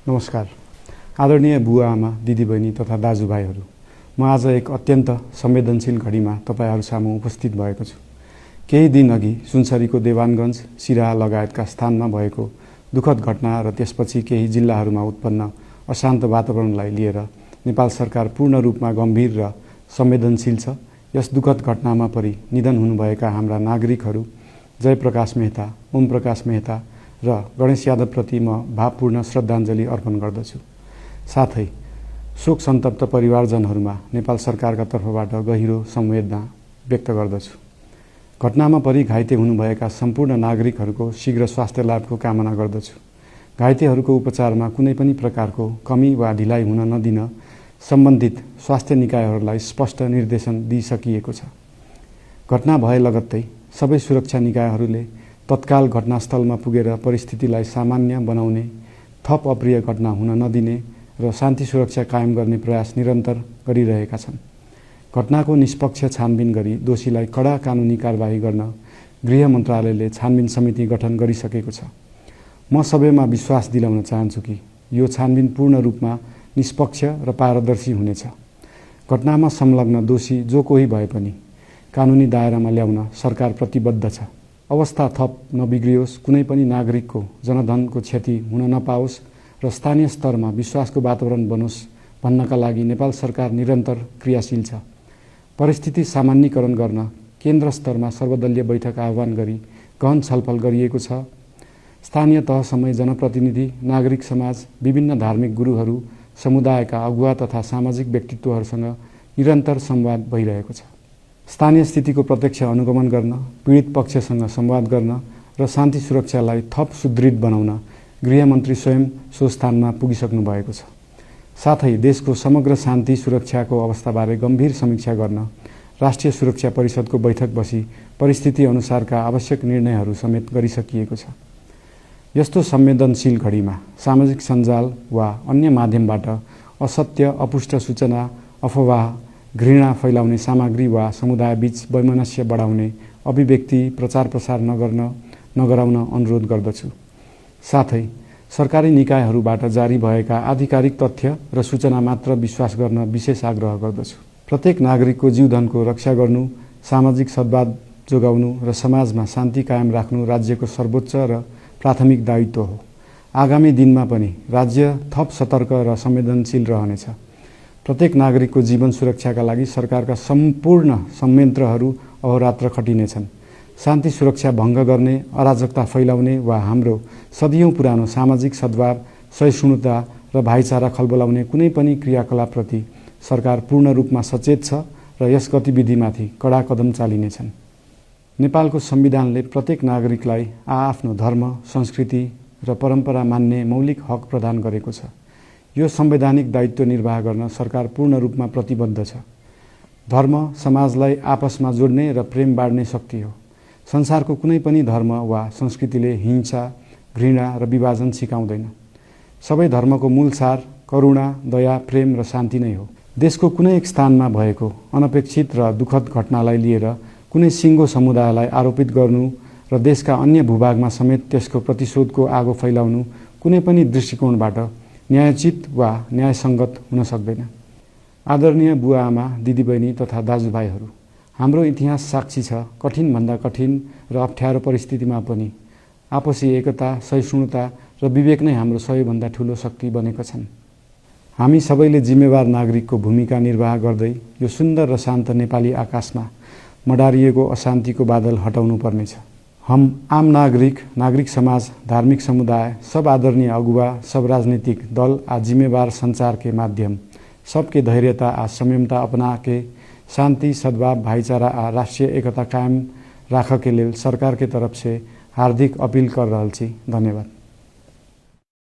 नमस्कार। आदरणीय बुवा आमा, दिदीबहिनी तथा दाजुभाइहरू, म आज एक अत्यन्त संवेदनशील घडीमा तपाईहरू सामु उपस्थित भएको छु। केही दिन अघि सुनसरीको देवानगञ्ज, सिराहा लगायतका स्थानमा भएको दुःखद घटना र त्यसपछि केही जिल्लाहरूमा उत्पन्न अशान्त वातावरणलाई लिएर नेपाल सरकार पूर्ण रूपमा गम्भीर र संवेदनशील छ। यस दुःखद घटनामा परि निधन हुनुभएका हाम्रा नागरिकहरू जयप्रकाश मेहता, ओम प्रकाश मेहता र गणेश यादवप्रति म भावपूर्ण श्रद्धाञ्जली अर्पण गर्दछु। साथै शोक सन्तप्त परिवारजनहरूमा नेपाल सरकारका तर्फबाट गहिरो संवेदना व्यक्त गर्दछु। घटनामा परि घाइते हुनुभएका सम्पूर्ण नागरिकहरूको शीघ्र स्वास्थ्य लाभको कामना गर्दछु। घाइतेहरूको उपचारमा कुनै पनि प्रकारको कमी वा ढिलाइ हुन नदिन सम्बन्धित स्वास्थ्य निकायहरूलाई स्पष्ट निर्देशन दिइसकिएको छ। घटना भए लगत्तै सबै सुरक्षा निकायहरूले तत्काल घटनास्थलमा पुगेर परिस्थितिलाई सामान्य बनाउने, थप अप्रिय घटना हुन नदिने र शान्ति सुरक्षा कायम गर्ने प्रयास निरन्तर गरिरहेका छन्। घटनाको निष्पक्ष छानबिन गरी दोषीलाई कडा कानुनी कारबाही गर्न गृह मन्त्रालयले छानबिन समिति गठन गरिसकेको छ। म सबैमा विश्वास दिलाउन चाहन्छु कि यो छानबिन पूर्ण रूपमा निष्पक्ष र पारदर्शी हुनेछ। घटनामा संलग्न दोषी जो कोही भए पनि कानुनी दायरामा ल्याउन सरकार प्रतिबद्ध छ। अवस्था थप नबिग्रियोस्, कुनै पनि नागरिकको जनधनको क्षति हुन नपाओस् र स्थानीय स्तरमा विश्वासको वातावरण बनोस् भन्नका लागि नेपाल सरकार निरन्तर क्रियाशील छ। परिस्थिति सामान्यीकरण गर्न केन्द्र स्तरमा सर्वदलीय बैठक आह्वान गरी गहन छलफल गरिएको छ। स्थानीय तहसम्मै जनप्रतिनिधि, नागरिक समाज, विभिन्न धार्मिक गुरुहरू, समुदायका अगुवा तथा सामाजिक व्यक्तित्वहरूसँग निरन्तर संवाद भइरहेको छ। स्थानीय स्थितिको प्रत्यक्ष अनुगमन गर्न, पीडित पक्षसँग संवाद गर्न र शान्ति सुरक्षालाई थप सुदृढ बनाउन गृहमन्त्री स्वयं सो स्थानमा पुगिसक्नु भएको छ। साथै देशको समग्र शान्ति सुरक्षाको अवस्थाबारे गम्भीर समीक्षा गर्न राष्ट्रिय सुरक्षा परिषदको बैठक बसी परिस्थिति अनुसारका आवश्यक निर्णयहरू समेत गरिसकिएको छ। यस्तो संवेदनशील घडीमा सामाजिक सञ्जाल वा अन्य माध्यमबाट असत्य, अपुष्ट सूचना, अफवाह, घृणा फैलाउने सामग्री वा समुदायबीच वैमनस्य बढाउने अभिव्यक्ति प्रचार प्रसार नगराउन अनुरोध गर्दछु। साथै सरकारी निकायहरूबाट जारी भएका आधिकारिक तथ्य र सूचना मात्र विश्वास गर्न विशेष आग्रह गर्दछु। प्रत्येक नागरिकको जीवधनको रक्षा गर्नु, सामाजिक सद्भाव जोगाउनु र समाजमा शान्ति कायम राख्नु राज्यको सर्वोच्च र प्राथमिक दायित्व हो। आगामी दिनमा पनि राज्य थप सतर्क र संवेदनशील रहनेछ। प्रत्येक नागरिकको जीवन सुरक्षाका लागि सरकारका सम्पूर्ण संयन्त्रहरू अहोरात्र खटिनेछन्। शान्ति सुरक्षा भङ्ग गर्ने, अराजकता फैलाउने वा हाम्रो सदियौं पुरानो सामाजिक सद्भाव, सहिष्णुता र भाइचारा खलबलाउने कुनै पनि क्रियाकलापप्रति सरकार पूर्ण रूपमा सचेत छ र यस गतिविधिमाथि कडा कदम चालिनेछन्। नेपालको संविधानले प्रत्येक नागरिकलाई आआफ्नो धर्म, संस्कृति र परम्परा मान्ने मौलिक हक प्रदान गरेको छ। यो संवैधानिक दायित्व निर्वाह गर्न सरकार पूर्ण रूपमा प्रतिबद्ध छ। धर्म समाजलाई आपसमा जोड्ने र प्रेम बाँड्ने शक्ति हो। संसारको कुनै पनि धर्म वा संस्कृतिले हिंसा, घृणा र विभाजन सिकाउँदैन। सबै धर्मको मूल सार करुणा, दया, प्रेम र शान्ति नै हो। देशको कुनै एक स्थानमा भएको अनपेक्षित र दुःखद घटनालाई लिएर कुनै सिङ्गो समुदायलाई आरोपित गर्नु र देशका अन्य भूभागमा समेत त्यसको प्रतिशोधको आगो फैलाउनु कुनै पनि दृष्टिकोणबाट न्यायोचित वा न्यायसङ्गत हुन सक्दैन। आदरणीय बुवा आमा, दिदीबहिनी तथा दाजुभाइहरू, हाम्रो इतिहास साक्षी छ कठिनभन्दा कठिन र अप्ठ्यारो परिस्थितिमा पनि आपसी एकता, सहिष्णुता र विवेक नै हाम्रो सबैभन्दा ठूलो शक्ति बनेका छन्। हामी सबैले जिम्मेवार नागरिकको भूमिका निर्वाह गर्दै यो सुन्दर र शान्त नेपाली आकाशमा मडारिएको अशान्तिको बादल हटाउनु पर्नेछ। हम आम नागरिक, नागरिक समाज, धार्मिक समुदाय, सब आदरणीय अगुवा, सब राजनीतिक दल आ जिम्मेवार संचार के माध्यम सबके धैर्यता आ संयमता अपना के शांति, सद्भाव, भाईचारा आ राष्ट्रीय एकता कायम राख के लेल सरकार के तरफ से हार्दिक अपील कर रहल छी। धन्यवाद।